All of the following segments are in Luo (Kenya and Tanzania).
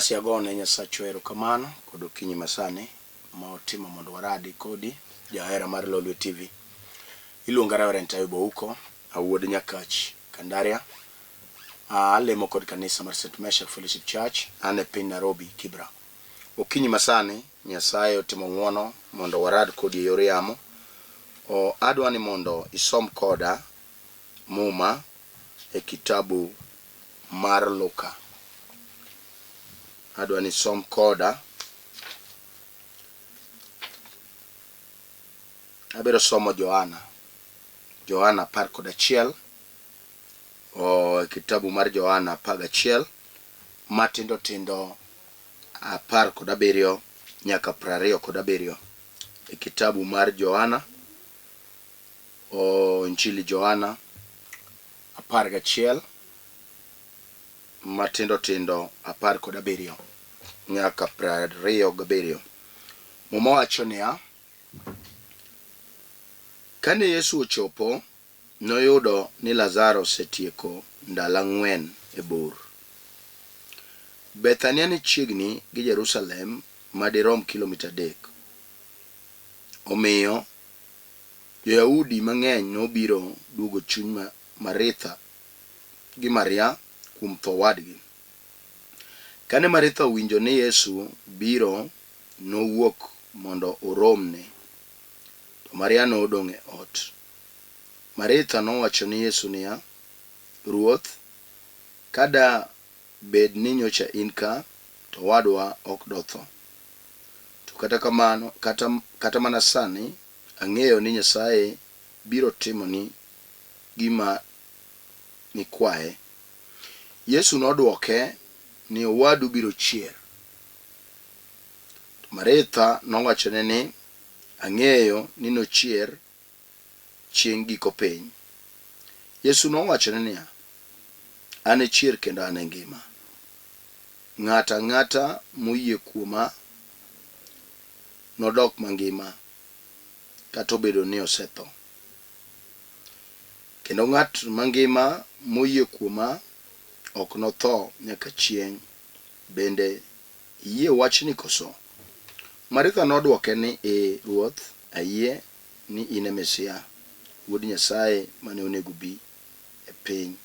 Basi agone Nyasachwa erokamano kod okinyi masani ma otimo mondo waradi kodi jahera mar Lolwe TV. Iluonga Reverend Ayub Ouko, awuod Nyakach, Kandaria. Alemo kod kanisa mar St. Meshak Fellowship Church, an e piny Nairobi, Kibra. Okinyi masani, Nyasaye otimo ng'wono mondo warad kodi e yor yamo. O, adwa ni mondo isom koda Muma e kitabu mar Luka. Adwa ni isom koda. Abiro somo Johana. Johana 11. O, e kitabu mar Johana 11 matindo tindo 17 nyaka 27. E kitabu mar Johana, o, Injili Johana 11 matindo tindo 17 nyaka 27. Muma wacho niya, Kane Yesu ochopo, noyudo ni Lazaro osetieko ndalo ang'wen e bur. Bethania ne chiegni gi Jerusalem ma dirom kilomita adek. Omiyo, Jo-Yahudi mang'eny nobiro duogo chuny Maritha gi Maria kuom tho owadgi. Kane Maritha owinjo ni Yesu biro, nowuok mondo oromne, to Maria nodong' e ot. Maritha nowacho ni Yesu niya, Ruoth, ka da bed ni nyocha in ka, to owadwa ok dotho. To kata kamano, kata, kata mana sani, ang'eyo ni Nyasaye biro timoni gima nikwaye. Yesu nodwoke ni, Owadu biro chier. To Maritha nowachone ni, Ang'eyo ni nochier chieng' giko piny. Yesu nowachone niya, An e chier kendo an e ngima. Ng'ato ang'ata moyie kuoma nodok mangima kata obedo ni osetho. Kendo ng'at mangima moyie kuoma ok notho nyaka chieng'. Bende iyie wachni koso? Maritha nodwoke ni, Ee, Ruoth, ayie ni in e Mesia, Wuod Nyasaye mane onego obi e piny.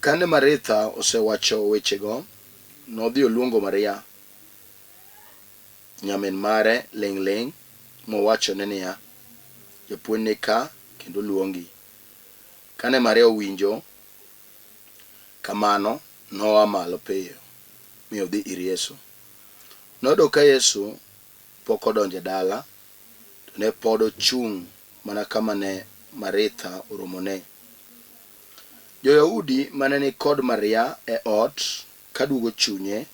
Kane Maritha osewacho wechego, nodhi oluongo Maria nyamin mare ling'-ling' mowachone niya, Japuonj ni ka kendo luongi. Kane Maria owinjo kamano, noa malo piyo mi odhi ir Yesu. Noyudo ka Yesu pok odonjo e dala, to ne pod ochung' mana kama ne Maritha oromonee. Jo-Yahudi mane ni kod Maria e ot kaduogo chunye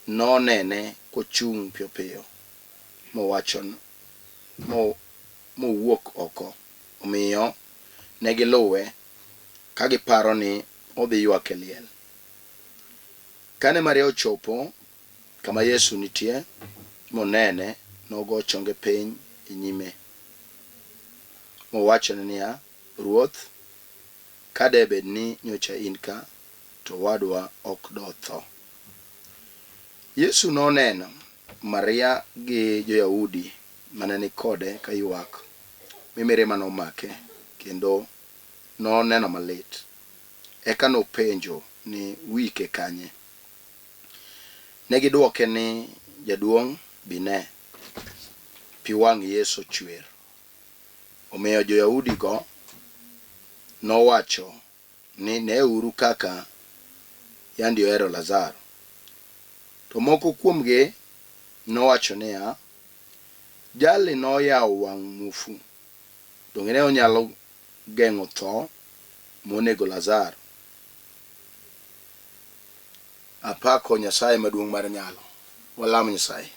nonene kochung' piyopiyo mowacho mowuok oko. Omiyo ne giluwe, ka giparo ni odhi ywak e liel. Kane Maria ochopo kama Yesu nitie, monene, nogo chonge piny e nyime, mowachone niya, Ruoth, ka de bed ni nyocha in ka, to owadwa ok dotho. Yesu noneno Maria gi jo-Yahudi mane ni kode kaywak, mi mirima nomake, kendo noneno malit. Eka nopenjo ni, Uike kanye? Ne gidwoke ni, Jaduong', bi ine. Pi wang' Yesu chwer. Omiyo jo-Yahudigo nowacho ni, Neuru kaka yandi ohero Lazaro. To moko kuomgi nowacho niya, Jali noyawo wang' muofu, donge ne onyalo geng'o tho monego Lazaro? Apako Nyasaye maduong' mar nyalo. Walam Nyasaye.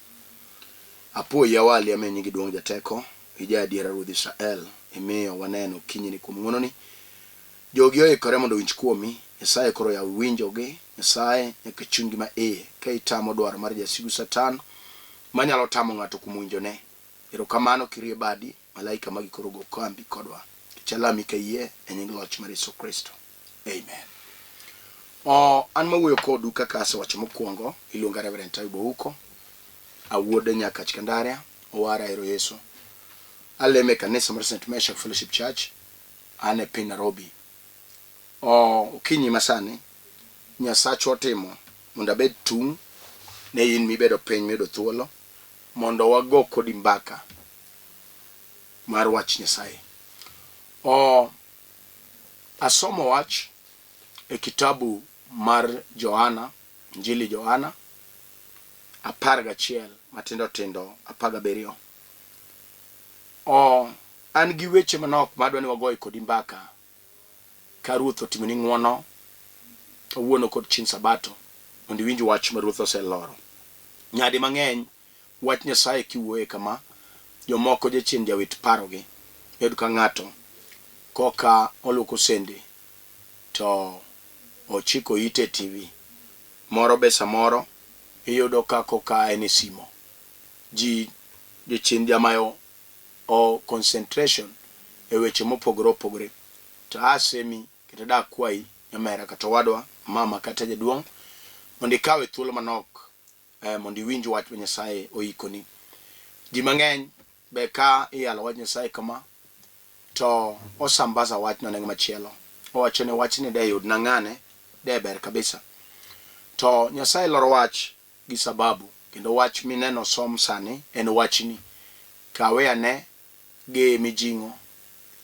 Apuoyi awali amiyo nyingi duong' jateko, ija adiera Ruodh Israel, imiyo waneno okinyini kuom ng'wononi. Jogi oikore mondo owinj kuomi, Nyasaye koro yaw winjogi, Nyasaye nyaka chunygi ma iye, ka itamo dwaro mar jasigu Satan manyalo tamo ng'ato kuom winjone. Erokamano kirie badi, malaika magi koro go kambi kodwa. Kech alami ka iyie e nying loch mar Yesu Kristo. Amen. O, an mawuoyo kodu kaka asewacho mokwongo, iluonga Reverend Taibu Ouko, awuod Nyakach Kandaria, owara ero Yesu. Alemo e kanisa mar St. Meshak Fellowship Church, an e piny Nairobi. O, okinyi masani, Nyasachwa otimo mondo abed tung' ne in mibedo piny miyudo thuolo mondo wago kodi mbaka mar wach Nyasaye. O, asomo wach e kitabu mar Johana, Injili Johana 11 matindo tindo 17. O, an gi weche manok madwa ni wagoye kodi mbaka ka Ruoth otimoni ng'wono kawuono kod chieng' Sabato mondo iwinj wach ma Ruoth oseloro. Nyadi mang'eny wach Nyasaye kiwuoye kama, jomoko jachien jawit parogi. Iyud ka ng'ato koka oluoko sende to ochiko ite e TV. Moro be samoro iyudo ka koka en e simo. Ji jachien jamayo o concentration e weche mopogore opogore. To asemi kendo dakwayi nyamera kata owadwa, mama kata jaduong' mondo ikawe thuolo manok eh, mondo iwinj wach ma Nyasaye oikoni. Ji mang'eny be ka iyalo wach Nyasaye kama to osambaza wachno ne ng'ama chielo. Owacho ni wachni de yudna ng'ane de ber kabisa. To Nyasaye loro wach gi sababu kendo wach mineno som sani en wachni. Kawe ane gi mijing'o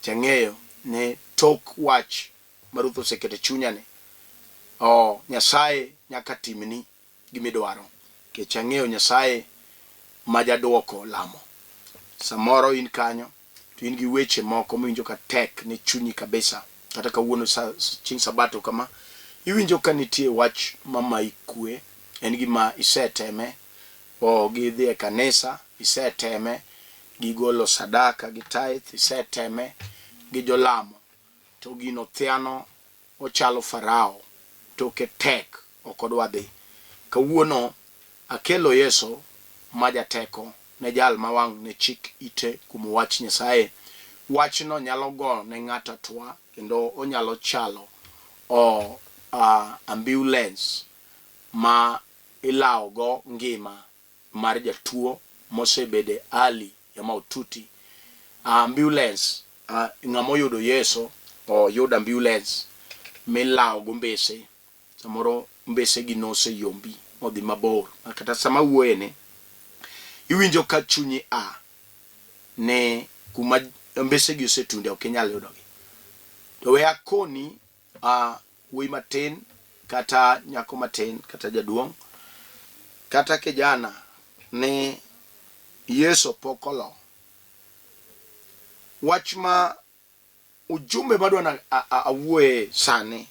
tang'eyo ni tok wach ma Ruoth oseketo e chunya ni, oh, Nyasaye nyaka timni gimidwaro nikech ang'eyo Nyasaye ma jadwoko lamo. Samoro in kanyo to in gi weche moko miwinjo ka tek ne chunyi kabisa. Kata kawuono sa, chieng' Sabato kama, iwinjo ka nitie wach mamayi kwe, en gima iseteme, o gi dhi e kanisa, iseteme gi golo sadaka gi tithe, iseteme gi jolamo, to gino thiano Ochalo Farao, toke tek, ok odwa dhi. Kawuono akelo Yesu ma jateko ne jal ma wang' ne chik ite kuom wach Nyasaye. Wachno nyalo go ne ng'ato atwa kendo onyalo chalo o a ambulance ma ilawo go ngima mar jatuo mosebedo e hali ya maututi. Ambulance, ng'ama oyudo Yesu oyud ambulance milawo go mbese. Samoro mbese gi noseyombi modhi mabor. Kata sama awuoye ni iwinjo ka chunyi a ne kuma mbese gi osetunde ok inyal yudogi. To we akoni A wuoyi matin kata nyako matin kata jaduong' kata kijana ni Yesu pok olo. Wach ma ujumbe madwa na awuoye sani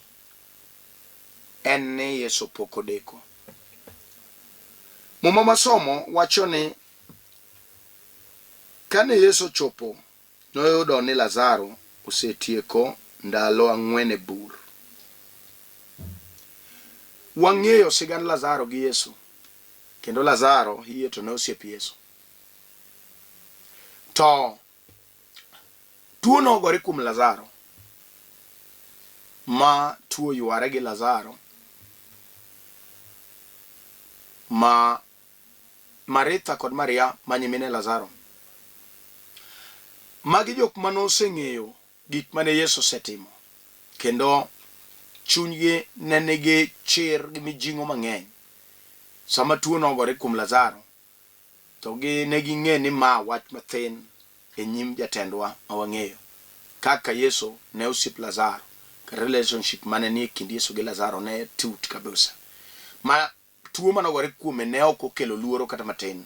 en ni Yesu pok odeko. Muma masomo wacho ni kane Yesu ochopo Noyudo ni Lazaro osetieko ndalo ang'wen e bur. Wang'eyo sigand Lazaro gi Yesu, kendo Lazaro hie to ne osiep Yesu. To tuo nogore kuom Lazaro, ma tuo yware gi Lazaro, ma Maritha kod Maria ma nyimine Lazaro. Magi jok ma noseng'eyo gik mane Yesu osetimo kendo chunygi ne nigi chir gi mijing'o mang'eny. Sama tuo nogore kuom Lazaro, to gi ne ging'e ni ma wach mathin e nyim jatendwa ma wang'eyo. Kaka Yesu ne osiep Lazaro, kata relationship mane nie kind Yesu gi Lazaro ne tut kabisa. Ma Tuo ma nogore kuome ne ok okelo luoro kata matin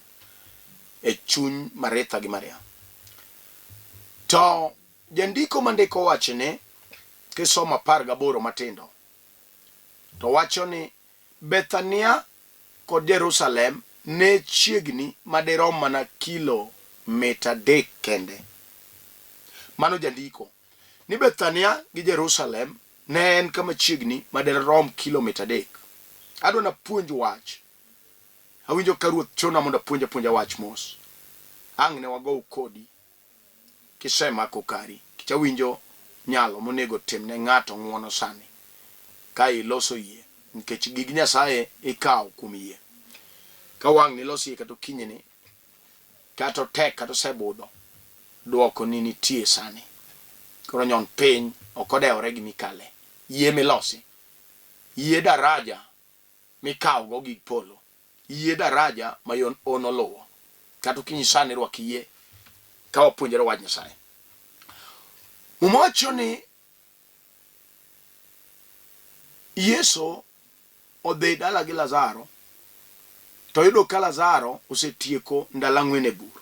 e chuny Maritha gi Maria. To jandiko mandiko wachni kisomo 18 matindo to wacho ni Bethania kod Jerusalem ne chiegni madirom mana kilo mita 3 kende. Mano jandiko. Ni Bethania gi Jerusalem Ne en kama chiegni ma derom kilomita 3. Adwa napuonj wach. Awinjo ka Ruoth chuna mondo apuonj apuonja wach mos. Ang' ne wagow kodi kisemako kari. Nikech awinjo nyalo monego timne ng'ato ng'uono sani. Ka iloso yie. Nikech gig Nyasaye ikawo kuom yie. Ka wang' nilos yie kata okinyini, kata otek kata osebudho, dwoko ni nitie sani. Koro nyon piny ok odewore gi mikale. Yie milosi. Yie daraja mikawogo gig polo. Yie daraja ma yon ono luwo. Kata okinyi sani rwak yie ka wapuonjore wach Nyasaye. Muma wacho ni Yesu odhi dala gi Lazaro to oyudo ka Lazaro osetieko ndalo ang'wen e bur.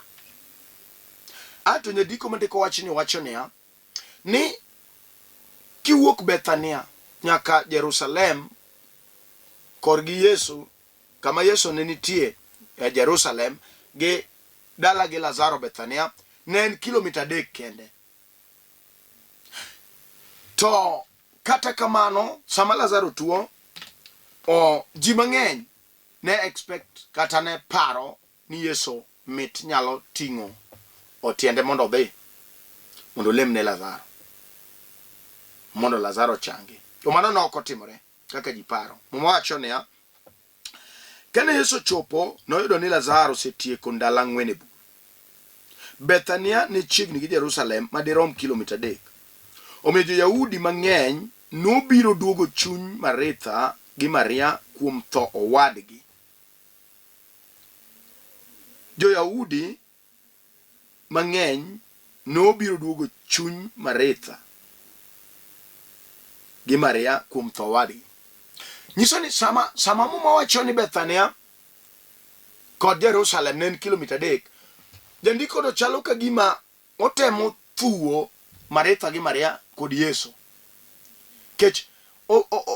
A to nyandiko mandiko wachni wacho niya ni kiwuok Bethania nyaka Jerusalem korgi Yesu kama Yesu ne nitie e Jerusalem gi dala gi Lazaro Bethania ne en kilomita 3 kende. To kata kamano, sama Lazaro tuo, o, ji mang'eny ne expect kata ne paro ni Yesu mit nyalo ting'o otiende mondo odhi mondo olem ne Lazaro mondo Lazaro ochangi. To mano ne ok otimore kaka ji paro. Muma wacho niya, Kane Yesu ochopo, noyudo ni Lazaro osetieko ndalo ang'wen e bur. Bethania ne chiegni gi Jerusalem ma dirom kilomita 3. Omiyo jo-Yahudi mang'eny nobiro duogo chuny Maritha gi Maria kuom tho owadgi. Jo-Yahudi mang'eny nobiro duogo chuny Maritha gi Maria kuom tho owadgi. Nyiso ni sama, sama Muma wacho ni Bethania kod Jerusalem ne en kilomita 3, jandiko no chalo ka gima otemo thuwo Maritha gi Maria kod Yesu. Kech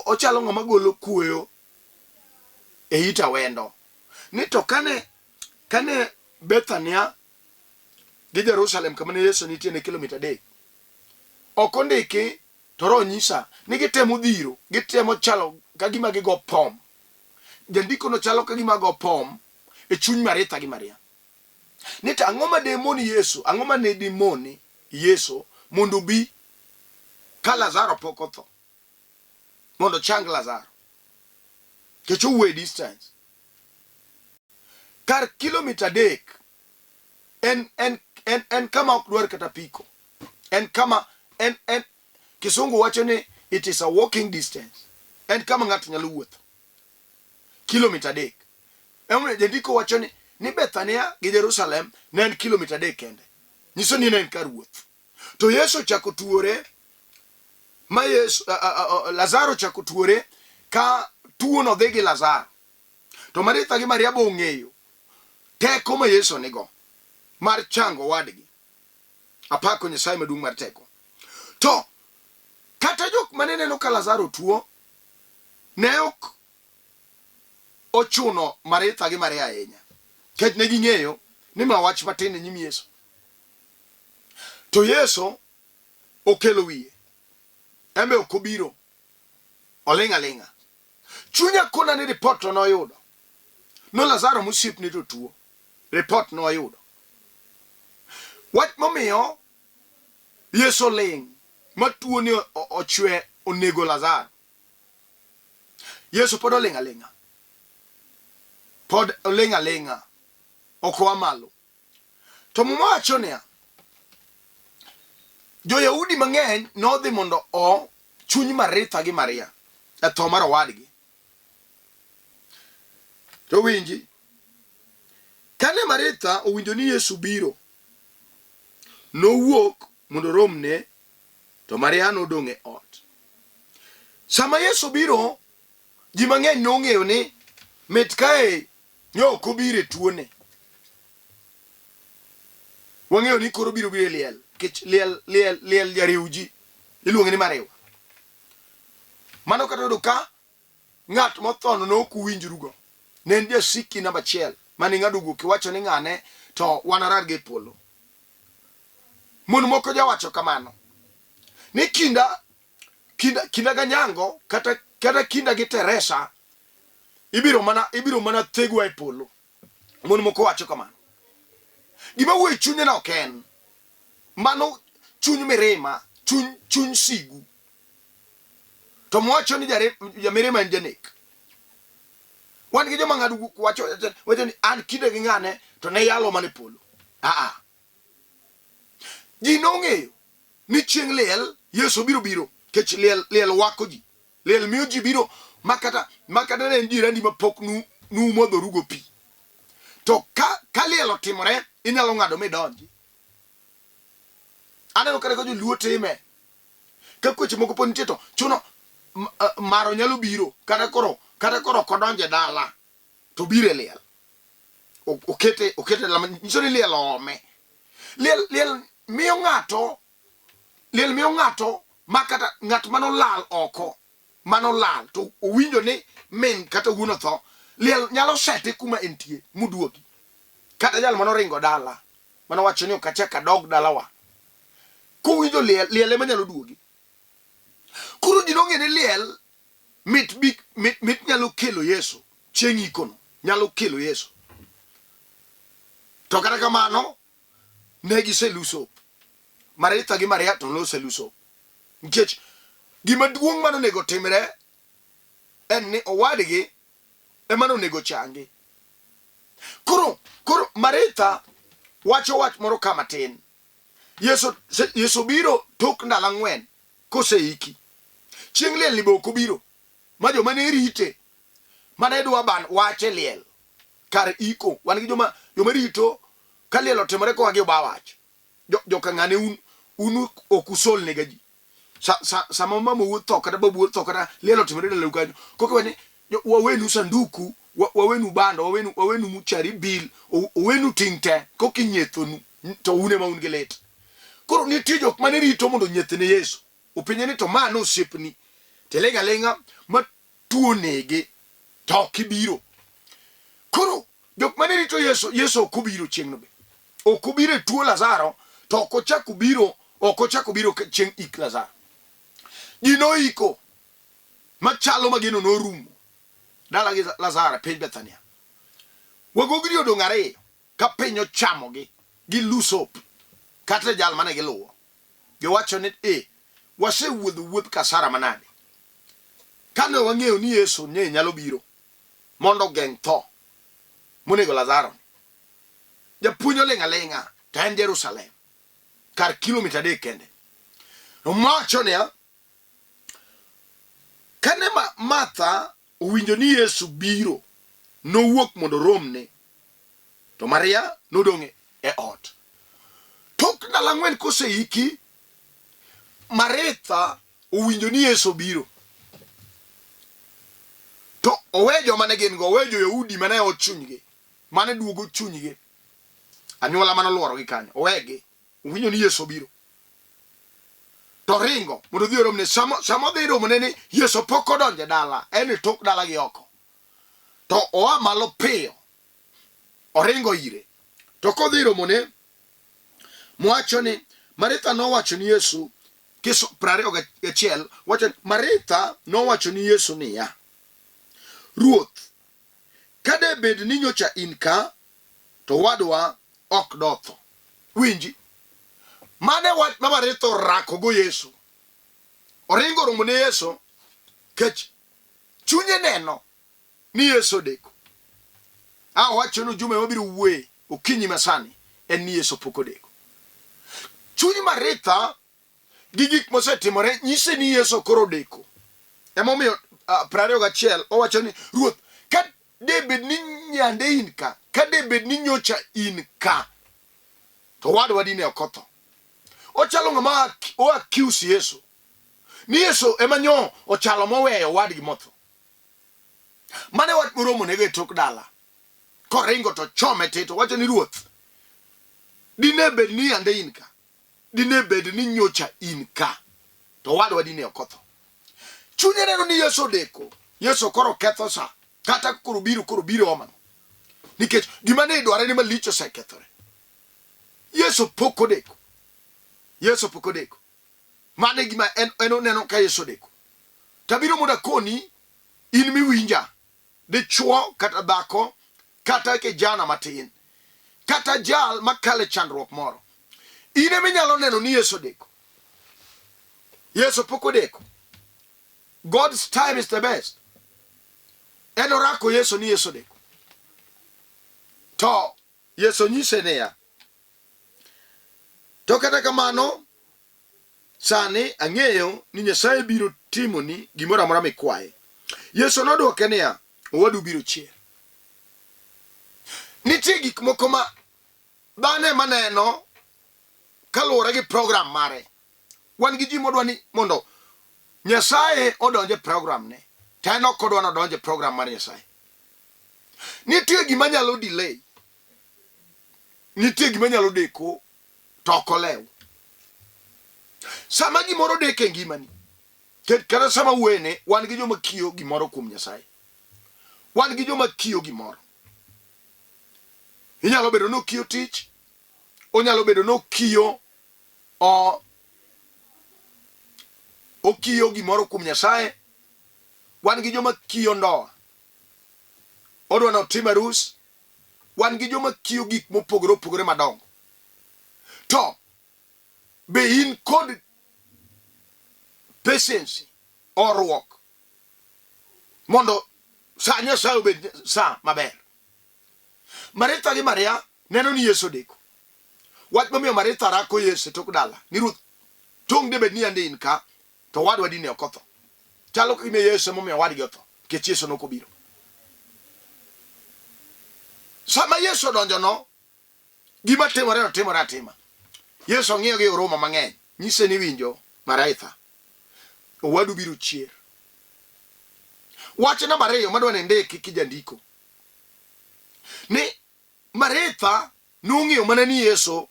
ochalo ng'ama golo kuoyo e it awendo. Ni to kane kane Bethania gi Jerusalem kama ne Yesu nitie ne kilomita 3, ok ondiki to Roho nyisa ni gitemo dhiro, gitemo chalo ka gima gigo pom. Jandiko no chalo ka gima go pom e chuny Maritha gi Maria. Ni to ang'o ma demoni Yesu, ang'o ma ne dimoni Yesu mondo obi ka Lazaro pok otho, mondo ochang Lazaro. Nikech owuoyo e distance. Kar kilomita 3 en kama ok dwar kata piko. En kama en Kisungu wacho ni it is a walking distance. En kama ng'ato nyalo wuotho. Kilomita 3. Emomiyo jandiko wacho ni Bethania gi Jerusalem ne en kilomita 3 kende. Nyiso ni ne en kar wuoth. To Yesu ochako tuore ma Yesu, Lazaro ochako tuore ka tuono dhi gi Lazaro. To Maritha gi Maria bo ong'eyo teko ma Yesu nigo mar chango owadgi. Apako Nyasaye maduong' mar teko. To kata jok mane neno ka Lazaro tuo ne ok ochuno Maritha gi Maria ahinya. Nikech ne ging'eyo ni ma wach matin e nyim Yesu. To Yesu okelo wiye. En be ok obiro. Oling' aling'a. Chunya kona ni report to noyudo. No Lazaro mosiepne to tuo. Report noyudo. Wach momiyo Yesu oling' ma tuo ni ochwe onego Lazaro. Yesu pod oling' aling'a. Pod oling' aling'a. Ok oa malo. To Muma wacho niya, Jo-Yahudi mang'eny nodhi mondo o chuny Maritha gi Maria e tho mar owadgi. To winji, kane Maritha owinjo ni Yesu biro, nowuok mondo oromne, to Maria nodong' e ot. Sama Yesu biro, ji mang'eny nong'eyo ni mit kae ne ok obiro e tuone. Wang'eyo ni koro biro biro e liel, nikech liel, liel, liel jariw ji. Iluonge ni mariwa. Mano kata yudo ka ng'at mothono ne ok uwinjrugo. Ne en jasiki namba achiel mane ing'ado guok iwacho ni ng'ane to wanarar gi e polo. Mon moko jawacho kamano. Ni kinda, kinda, kinda ga Nyango kata, kata kinda gi Teresa ibiro mana thegwa e polo. Mon moko wacho kamano. Gima wuoyo e chunye no ok en mano chuny mirima, chuny sigu. To mwacho ni jamirima en janek. Wan gi joma ng'ado wacho wacho ni an kinde gi ng'ane to ne yalo mana e polo. Aa. Ji nong'eyo ni chieng' liel Yesu biro biro kech liel liel wako ji. Liel miyo ji biro makata makata ne en jirani mapok nu numodhorugo pi. To ka ka liel otimore inyalo ng'ado midonji. Aneno kata ka joluo time. Ka kweche moko pod nitie to chuno maro nyalo biro kata koro kata koro ok odonjo e dala to biro e liel. Okete okete e dala nyiso ni liel oome. Liel liel miyo ng'ato liel miyo ng'ato ma kata ng'at manolal oko manolal to owinjo ni min kata wuon otho liel nyalo sete kuma entie muduogi kata jal manoringo dala manowacho ni ok achak adog dalawa kowinjo liel liel ema nyalo duogi koro ji nong'e ni liel mit, bi, mit, mit nyalo kelo Yesu chieng' ikono nyalo kelo Yesu to kata kamano ne giseluso Maritha gi Maria to noseluso nikech gima duong' mane onego timre en ni owadgi ema nonego changi. Koro koro Maritha wacho wach moro ka matin. Yesu Yesu biro tok ndalo ang'wen koseiki. Chieng' liel ni be ok obiro. Ma joma ne rite mane dwa ban wach e liel kar iko. Wan gi joma joma rito ka liel otimore koa gi oba wach. Jo joka ng'ane un un ok usol nega ji. Sa, sa, sama mama otho kata babu otho kata liel otimore dalau kanyo koka wani wawenu sanduku wawenu bando wawenu wawenu muchari bil owenu ting' te koka inyiethonu to un ema un gi lit koro nitie jok mane rito mondo onyieth ne Yesu openje ni to ma nosiepni tiling' aling'a ma tuo nege to ok ibiro. Koro jok mane rito Yesu, Yesu ok obiro chieng'no be. Ok obiro e tuo Lazaro, to ok ochako obiro, ok ochako obiro chieng' ik Lazaro. Ji noiko machalo mageno norumo dala gi Lazaro e piny Bethania. Wagogni odong' ariyo ka piny ochamogi gi lusop kata jal mane giluwo. Giwacho ni, 'E, wasewuodho wuodh kasara manade! Kane wang'eyo ni Yesu ne nyalo biro mondo ogeng' tho monego Lazaro-ni. Japuonj oling' aling'a to en Jerusalem, kar kilomita adek kende. Owacho niya, Kane Martha owinjo ni Yesu biro, nowuok mondo oromne, to Maria nodong' e ot. Tok ndalo ang'wen koseiki, Maritha owinjo ni Yesu obiro. To owe joma ne gin go, owe jo-Yahudi mane o chunygi, mane duogo chunygi, anyuola mane olworogi kanyo, owegi. Owinjo ni Yesu obiro. To ringo mondo odhi oromne. Sama, sama odhi romone ni Yesu pok odonjo e dala, en e tok dala gi oko. To oa malo piyo, oringo ire. To kodhi romone, mwacho ni Maritha nowacho ni Yesu, kiso 21, wacho ni Maritha nowacho ni Yesu niya, Ruoth, ka de bed ni nyocha in ka, to owadwa ok dotho. Winji, mano e wach ma Maritha orakogo Yesu. Oringo oromo ne Yesu kech chunye neno ni Yesu odeko. A owacho ni ujumbe mabiro wuoye okinyi masani en ni Yesu pok odeko. Chuny Maritha gi gik mosetimore nyise ni Yesu koro odeko. Emomiyo uh, 21 owacho ni Ruoth, ka de bed ni nyande in ka, ka de bed ni nyocha in ka, to owadwa dine ok otho. Ochalo ng'ama o accuse Yesu ni Yesu ema nyo ochalo moweyo owadgi motho. Mane wach moromo nego e tok dala. Koringo to chome tir to wacho ni Ruoth, dine bed ni yande in ka, dine bed ni nyocha in ka, to owadwa dine ok otho. Chunye neno ni Yesu odeko, Yesu koro ketho sa, kata koro biro koro biro omano. Nikech gima ne idware ni malich osekethore. Yesu pok odeko. Yesu pok odeko. Mano e gima en, en oneno ka Yesu odeko. Tabiro mondo akoni in miwinja, dichwo kata dhako, kata kijana matin, kata jal makalo e chandruok moro. In ema inyalo neno ni Yesu odeko. Yesu pok odeko. God's time is the best. En orako Yesu ni Yesu deko. To Yesu nyise niya, to kata kamano sani ang'eyo ni Nyasaye biro timoni gimoro amora mikwaye. Yesu nodwoke niya, owadu biro chier. Nitie gik moko ma dhano ema neno kaluwore gi program mare. Wan gi ji modwa ni mondo Nyasaye odonj e program ne, to en ok odwa ni odonj e program mar Nyasaye. Nitie gima nyalo delay, nitie gima nyalo deko to ok olew. Sama gimoro deko e ngimani, kata sama wuoyene, wan gi joma kiyo gimoro kuom Nyasaye. Wan gi joma kiyo gimoro. Inyalo bedo ni okiyo tich, onyalo bedo ni okiyo o okiyo gimoro kuom Nyasaye. Wan gi joma kiyo ndoa, odwa ni otim arus. Wan gi joma kiyo gik mopogore opogore madongo. To be in kod patience, horuok mondo sa Nyasaye obed sa maber? Maritha gi Maria neno ni Yesu odeko. Wach momiyo Maritha rako Yesu e tok dala ni Ruoth, tong' debed ni yande in ka, to owadwa dine ok otho. Chalo ka gima Yesu emomiyo owadgi otho, nikech Yesu nok obiro. Sama Yesu odonjono, gima timore no timore atima. Yesu ong'iyo gi huruma mang'eny, nyise ni winjo Maritha, owadu biro chier. Wach namba ariyo madwa ni indiki kijandiko ni Maritha nong'eyo mana ni Yesu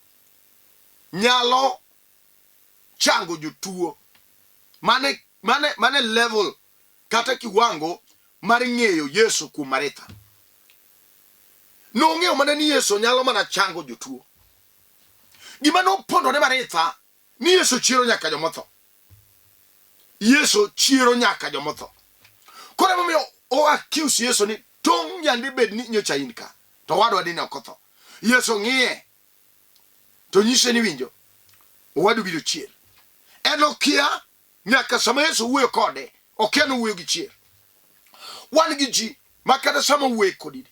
nyalo chango jotuo. Mane, mane, mane level kata kiwango mar ng'eyo Yesu kuom Maritha. Nong'eyo mana ni Yesu nyalo mana chango jotuo. Gima nopondo ne Maritha ni Yesu chiero nyaka jomotho. Yesu chiero nyaka jomotho. Koro emomiyo o accuse Yesu ni tong' yande bed ni nyocha in ka to owadwa dine ok otho. Yesu ng'iye to nyise ni winjo owadu biro chier. En okia nyaka sama Yesu wuoyo kode okia ni owuoyo gi chier. Wan gi ji ma kata sama owuoyo kodi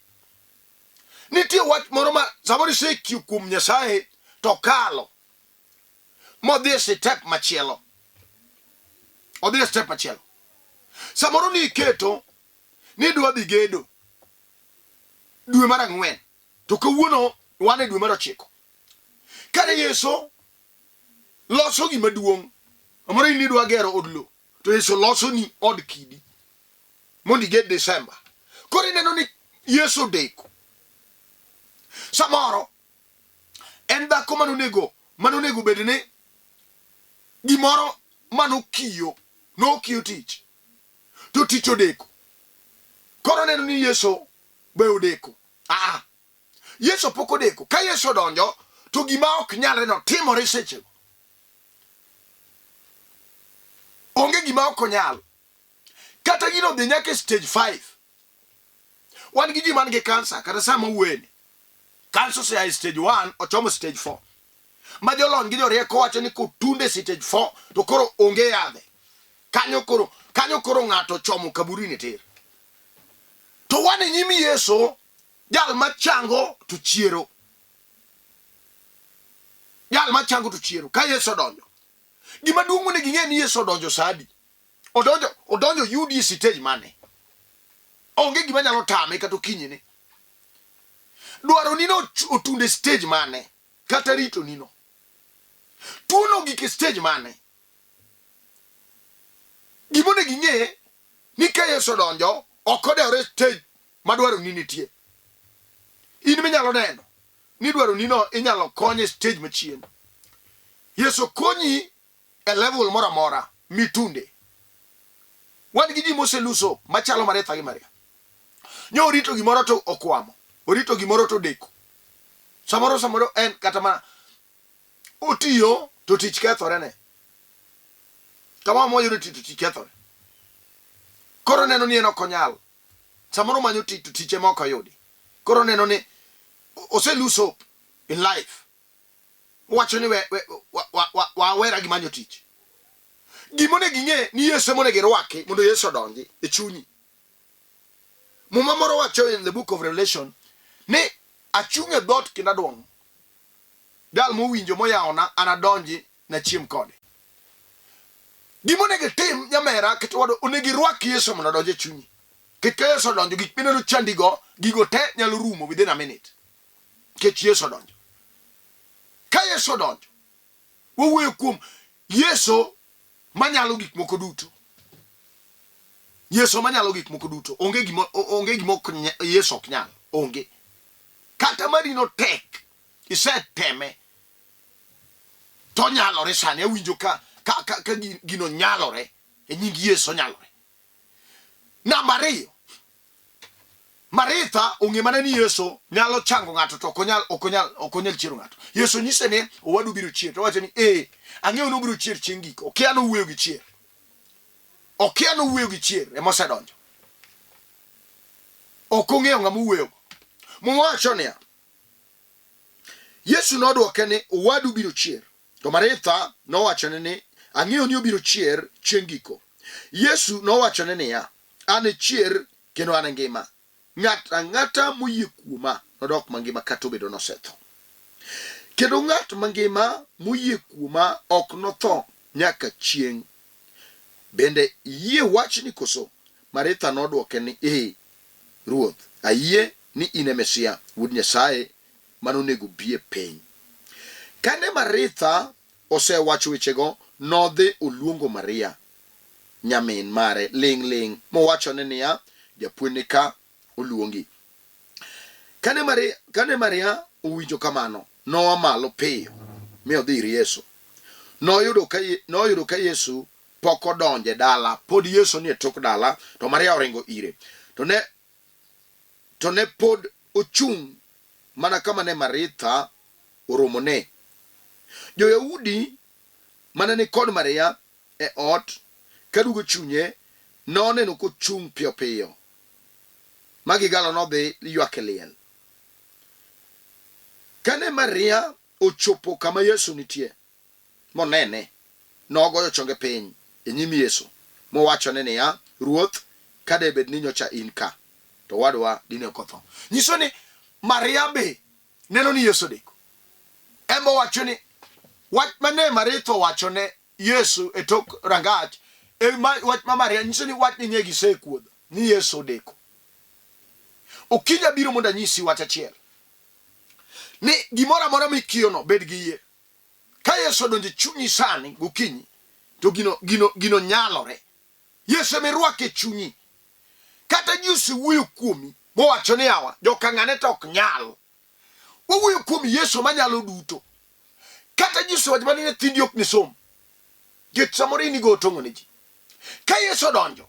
nitie wach moro ma samoro isekiyo kuom Nyasaye to kalo modhi e step machielo odhi e step machielo samoro ni iketo ni idwa dhi gedo dwe mar ang'wen to kawuono wan e dwe mar ochiko kane yesu loso gima duong' samoro in idwa gero od lo to yesu loso ni od kidi mondo iged desemba koro ineno ni yesu odeko samoro En dhako mane onego mane onego bed ni gimoro mane okiyo nokiyo tich to tich odeko. Koro neno ni Yesu be odeko. Aa, Yesu pok odeko. Ka Yesu odonjo to gima ok nyalre no timore sechego. Onge gima ok onyal. Kata gino odhi nyaka e stage 5. Wan gi ji man gi kansa kata sama wuoyeni. Kansa osea e stage 1 ochomo stage 4. Ma jolony gi jorieko wacho ni kotunde stage 4 to koro onge yadhe. Kanyo koro kanyo koro ng'ato ochomo kaburini tir. To wan e nyim Yesu jal machango to chiero. Jal machango to chiero. Ka Yesu odonjo. Gima duong' monego ing'e ni Yesu odonjo sa adi? Odonjo odonjo yudi e stage mane? Onge gima nyalo tame kata okinyini. Dwaro ni no otunde stage mane? Kata rito ni no. Tuono ogik e stage mane? Gima onego ing'e ni ka Yesu odonjo ok odewore stage ma dwaro ni nitie. In minyalo neno ni dwaro ni no inyalo kony e stage machien. Yesu konyi e level moro amora mitunde. Wan gi ji moseluso machalo Maritha gi Maria. Nyo orito gimoro to okwamo, orito gimoro to odeko. Samoro samoro en kata mana otiyo to tich kethore ne. Kama moyudo tich to tich kethore. Koro neno ni en ok onyal. Samoro manyo tich to tich ema ok oyudi. Koro neno ni ose lose hope in life. Wacho ni we, we, wa, wa, wa, wawera gi manyo tich. Gima onego ing'e ni Yesu ema onego irwaki mondo Yesu odonji e chunyi. Muma moro wacho in the book of Revelation ni achung' e dhoot kendo adwong'o. Jal mowinjo moyawona anadonji nachiem kode. Gima onego itim nyamera kata wadwa onego irwak Yesu mondo odonj e chunyi. Nikech ka Yesu odonjo gik mineno chandigo gigo te nyalo rumo within a minute. Nikech Yesu odonjo. Ka Yesu odonjo wawuoyo kuom Yesu manyalo gik moko duto. Yesu manyalo gik moko duto. Onge gima onge gima ok Yesu ok nyal. Onge. Kata marino tek iseteme to nyalore sani awinjo ka ka ka, ka gino nyalore e nying Yesu onyalore. Namba ariyo, Maritha ong'e mana ni Yesu nyalo chango ng'ato to ok onyal ok onyal ok onyal chiero ng'ato. Yesu nyise ni owadu biro chier to owacho ni ee ang'eyo ni obiro chier chieng' giko. Okia ni owuoyo gi chier. Okia ni owuoyo gi chier ema osedonjo. Ok ong'eyo ng'ama owuoyogo. Muma wacho niya, Yesu nodwoke ni owadu biro chier. To Maritha nowachone ni, Ang'eyo ni obiro chier chieng' giko. Yesu nowachone niya, An e chier kendo an e ngima. Ng'at ang'ata moyie kuoma nodok mangima kata obedo nosetho. Kendo ng'at mangima moyie kuoma ok notho nyaka chieng'. Bende iyie wachni koso? Maritha nodwoke ni, Ee, Ruoth, ayie ni in e Mesia, Wuod Nyasaye, mane onego obi e piny. Kane Maritha osewacho wechego, nodhi oluongo Maria nyamin mare ling'-ling' mowachone niya, Japuonj ni ka, oluongi. Kane Maria, kane Maria owinjo kamano, noa malo piyo mi odhi ir Yesu. Noyudo ka, noyudo ka Yesu pok odonjo e dala, pod Yesu nie tok dala, to Maria oringo ire. To ne To ne pod ochung' mana kama ne Maritha oromone. Jo-Yahudi mane ni kod Maria e ot kaduogo chunye noneno kochung' piyopiyo ma gigalo nodhi ywak e liel. Kane Maria ochopo kama Yesu nitie, monene, nogoyo chonge piny e nyim Yesu, mowachone niya, Ruoth, ka de bed ni nyocha in ka, to owadwa dine ok otho. Nyiso ni Maria be neno ni Yesu odeko. En be owacho ni wach mane Maritha owacho ne Yesu e tok rangach, e wach ma Maria nyiso ni wachni ne gisekuodho ni Yesu odeko. Okinyi abiro mondo anyisi wach achiel ni gimoro amora mikiyono bed gi yie. Ka Yesu odonjo e chunyi sani gokinyi, to gino, gino, gino nyalore. Yesu ema irwako e chunyi. Kata ji osewuoyo kuomi mowacho ni awa, joka ng'ane to ok nyal. Wawuoyo kuom Yesu manyalo duto. Kata ji osewacho mana ni nyithindi ok nisom. Nikech samoro in igo otong'o ne ji. Ka Yesu odonjo,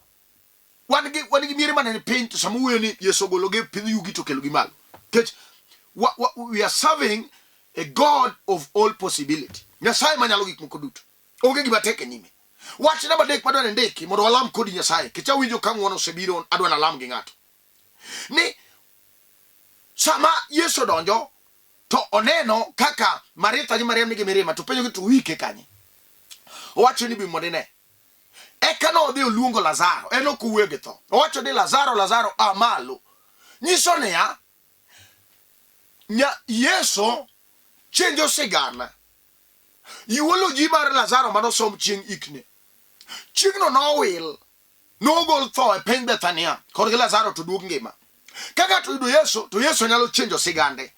wan gi wan gi miere mana ni piny to sama wuoyo ni Yesu ogologi e pidh yugi to okelogi malo. Nikech wa, wa, we are serving a God of all possibility. Nyasaye manyalo gik moko duto. Onge gima tek e nyime. Wach namba adek madwa ni ndiki mondo walam kodi Nyasaye. Nikech awinjo ka ng'wono osebiro adwa nalam gi ng'ato. Ni sama Yesu odonjo to oneno kaka Maritha gi Mariam nigi mirima to penjogi to uike kanye? Owacho ni bi mondo ine. Eka nodhi oluongo Lazaro, en ok owuoyo gi tho. Owacho ni Lazaro, Lazaro, a malo. Nyiso niya, nya, Yesu chenjo sigana. Eulogy mar Lazaro manosom chieng' ikne. Chieng'no nowil, nogol tho e piny Bethania korgi Lazaro to duog ngima. Ka ng'ato oyudo Yesu, to Yesu nyalo chenjo sigande.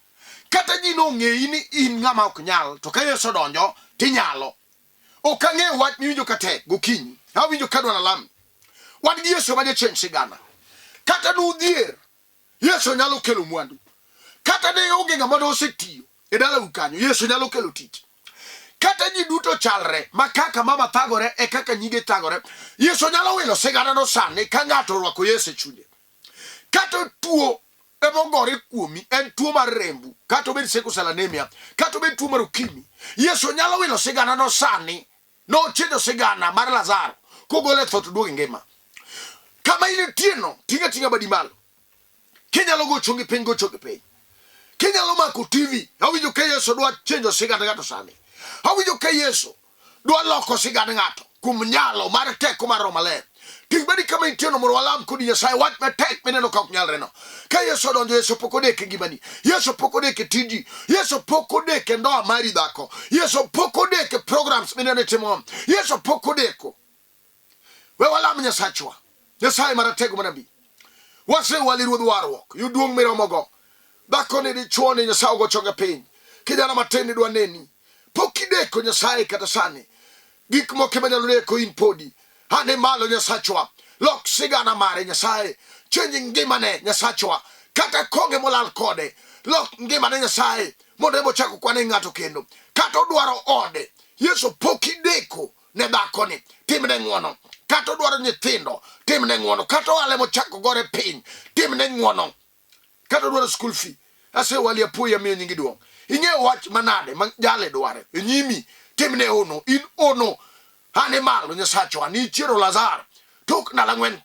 Kata ji nong'eyi ni in ng'ama ok nyal, to ka Yesu odonjo, tinyalo. Ok ang'eyo wach miwinjo ka tek gokinyi. Awinjo ka dwaro alam. Wan gi Yesu ma jacheng sigana. Kata nudhier, Yesu nyalo kelo mwandu. Kata ne onge ng'ama nosetiyo e dalau kanyo, Yesu nyalo kelo tich. Kata ji duto chalre, ma kaka mama thagore e kaka nyige thagore, Yesu nyalo wilo siganano sani ka ng'ato orwako Yesu e chunye. Kata tuo ema ogore kuomi, en tuo mar rembu, kata obed sickle cell anemia, kata obed tuo mar okimi, Yesu nyalo wilo siganano sani. Nochenjo sigana mar Lazaro kogole e tho to duogo e ngima. Kama intieno, ting' ating'a badi malo. Kinyalo go chongi piny, go chongi piny. Kinyalo mako TV, awinjo ka Yesu dwa chenjo sigand ng'ato sani. Awinjo ka Yesu dwa loko sigand ng'ato kuom nyalo mar teko mar Roho Maler. Ting' badi kama intieno mondo walam kodi Nyasaye wach matek mineno ka ok nyalreno. Ka Yesu odonjo, Yesu pok odek e ngimani. Yesu pok odek e tiji. Yesu pok odek e ndoa mari dhako. Yesu pok odek e programs mineno itimo. Yesu pok odeko. We walam Nyasachwa. Nyasaye maratego manabi. Wasewali Ruodh warruok. Yud duong' miromogo. Dhako ni dichuo ni Nyasaye ogo chonge piny. Kijana matin ni dwa neni. Pok ideko Nyasaye kata sani. Gik moko ema nyalo deko in podi. Ane malo Nyasachwa. Lok sigana mare Nyasaye. Change ngimane Nyasachwa. Kata konge molal kode. Lok ngimane Nyasaye. Mondo ema ochak okwane ng'ato kendo. Kata odwaro ode. Yesu pok ideko ne dhakoni. Timne ng'wono. Kata odwaro nyithindo. Timne ng'wono. Kata ohala mochako gore piny. Timne ng'wono. Kata odwaro school fee. Asewali apuoyi amiyo nyingi duong'. Ing'eyo wach manade ma jale dware e nyimi. Timne hono. In ono. Ane malo Nyasachwa ni chiero Lazaro tok ndalo ang'wen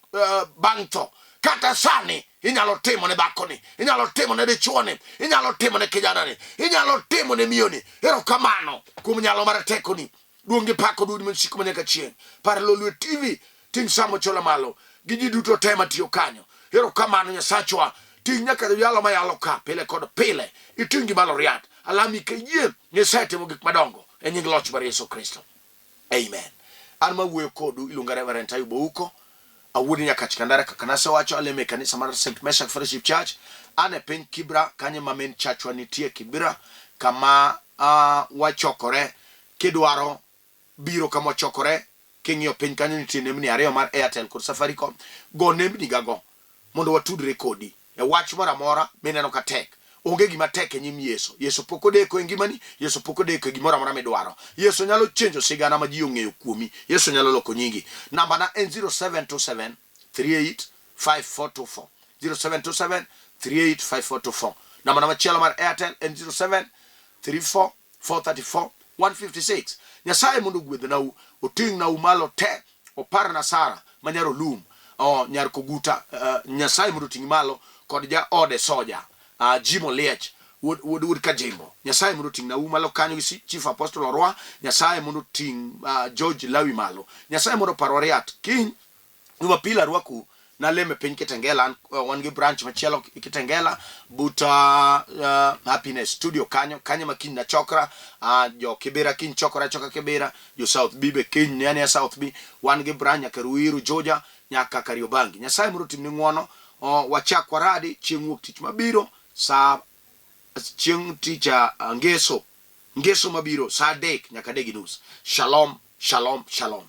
bang' tho. Kata sani inyalo timo ne dhakoni, inyalo timo ne dichuoni, inyalo timo ne kijanani, inyalo timo ne miyoni. Erokamano kuom nyalo mar tekoni. Duong' gi pak oduod mosiko manyaka chieng'. Par Lolwe TV, ting' Sam Ochola malo gi ji duto te matiyo kanyo. Erokamano Nyasachwa, ting' nyaka joyalo mayalo ka pile kod pile. Iting' gi malo riat. Alami kayie Nyasaye timo gik madongo e nying loch mar Yesu Kristo. Amen. An mawuoyo kodu iluonga Reverend Ayub Ouko, awuod Nyakach Kandara kaka nasewacho, alemo e kanisa mar St. Meshak Fellowship Church. An e piny Kibra, kanyo ma main churchwa nitie Kibra, kama uh, wachokore Kidwaro biro kama wachokore, king'iyo piny kanyo nitie nembni ariyo mar Airtel kod Safaricom. Go nembni gago mondo watudre kodi e wach moro amora mineno ka tek. Onge gima tek e nyim Yesu. Yesu pok odeko e ngimani, Yesu pok odeko e gimoro amora midwaro. Yesu nyalo chenjo sigana ma ji ong'eyo kuomi. Yesu nyalo loko nyingi. Nambana en 0727 38 5424. 0727 38 5424. Nambana machielo mar Airtel en 07 34 434 156 Nyasaye mondo ogwedhnau oting'nau malo te oparna Sara ma nyar Olum oh, nyar Koguta uh, Nyasaye mondo oting' malo kod jaode Soja uh, Jim Oliech wuod wuod wuod Kajimbo Nyasaye mondo oting'nau malo kanyo gi Chief Apostle Orwa Nyasaye mondo oting' uh, George Lawi malo Nyasaye mondo oparwa riat kiny Jumapil arwaku nalem e piny Kitengela an, wan gi branch machielo Kitengela but Happiness Studio kanyo kanyo ma kiny nachokra jo Kibera kiny chokora choka Kibera jo South B be kiny ne ane South B wan gi branch nyaka Ruiru Juja nyaka Kariobangi Nyasaye mondo otimni ng'wono wachak waradi chieng' wuok tich mabiro saa chieng' tich ngeso ngeso mabiro saa 3 nyaka 3:30 shalom shalom shalom.